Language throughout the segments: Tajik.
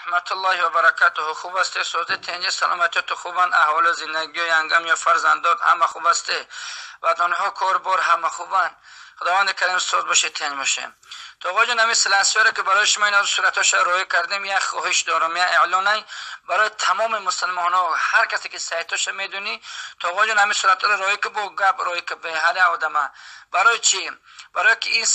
Раҳматуллоҳи ва баракатуҳу. Хуб ҳастӣ, сози, тинҷӣ, саломатият хубанд, аҳволи зиндагӣ, янгам ё фарзандот ҳама хуб ҳастӣ, ватанҳо, кор-бор ҳама хубанд. Худованд карим соз боше, тинҷ боше. То оғо ҷон, ҳамин силансиёре ки барои шумо ин суратҳоша роя кардем, як хоҳиш дорам, як эълон барои тамоми мусулмонҳо, ҳар касе ки сайтоша медонӣ, то оғо ҷон, ҳамин суратҳоро роя ки бо гап роя ки ба ҳар одама. Барои чӣ? Барои ки ин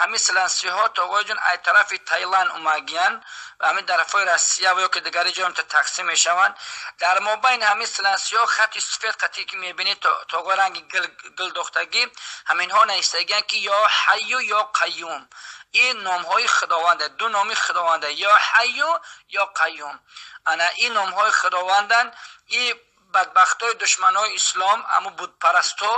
ҳамин силансиҳо, то оғо ҷон, аз тарафи Таиланд омагиян ва ҳамин тарафҳои Россия ва ё ки дигари ҷо тақсим мешаванд. Дар мобайни ҳамин силансиҳо хати сафед қатӣ ки мебинӣ, то оғо ранги гул дохтагӣ, ҳаминҳо навиштагиян ки ё ҳайю ё қайюм. Ин номҳои Худованде, ду номи Худованде, ё ҳайю ё қайюм. Ана ин номҳои Худованданд. Ин бадбахтои душманои ислом, ҳамун будпарастҳо,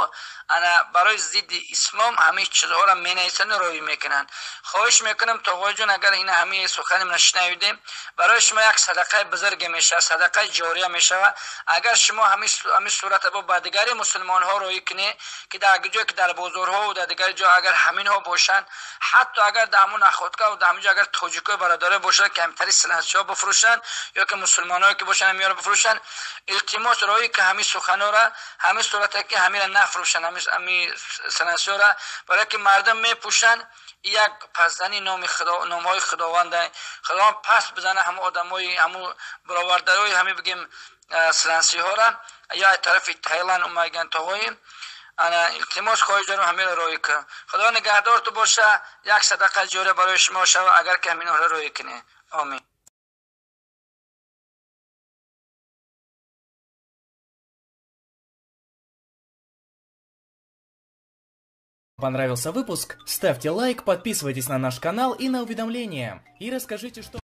ана барои зидди ислом ҳамин чизҳоро менависанд ва роҳӣ мекунанд. Хоҳиш мекунам, тоғои ҷон, агар ин ҳамин сухани ман шунавидем, барои шумо як садақаи бузурге мешавад, садақаи ҷория мешавад. Агар шумо ҳамин сурата бо ба дигари мусулмонҳо роҳӣ кунед, ки дар ҷое ки дар бозорҳо ва дар дигари ҷо агар ҳаминҳо бошанд, ҳатто агар дар ҳамун находка ва дар ҳамин ҷо агар тоҷикои бародаре бошанд, ки ҳамтари силансиҳо бифурӯшанд ё ки мусулмонҳое ки бошанд ҳаминҳоро бифурӯшанд, илтимос роҳӣ ки ҳамин суханҳоро, ҳамин сурата ки ҳаминро нафурӯшанд, ҳамин силансиҳоро, барои ки мардум мепӯшанд, як пасзани номи Худо, номҳои Худованд, Худованд пас бизана ҳамун одамои, ҳамун баровардаҳои ҳамин бигем силансиҳоро, ё аз тарафи Таиланд омаган тоғои. Ана илтимос хоҳиш дорам, ҳаминро роҳӣ кун. Худо нигаҳдор ту боша, як садақа ҷория барои шумо шава, агар ки ҳаминҳоро роҳӣ кунӣ. Омин. Понравился выпуск? Ставьте лайк, подписывайтесь на наш канал и на уведомления. И расскажите, что...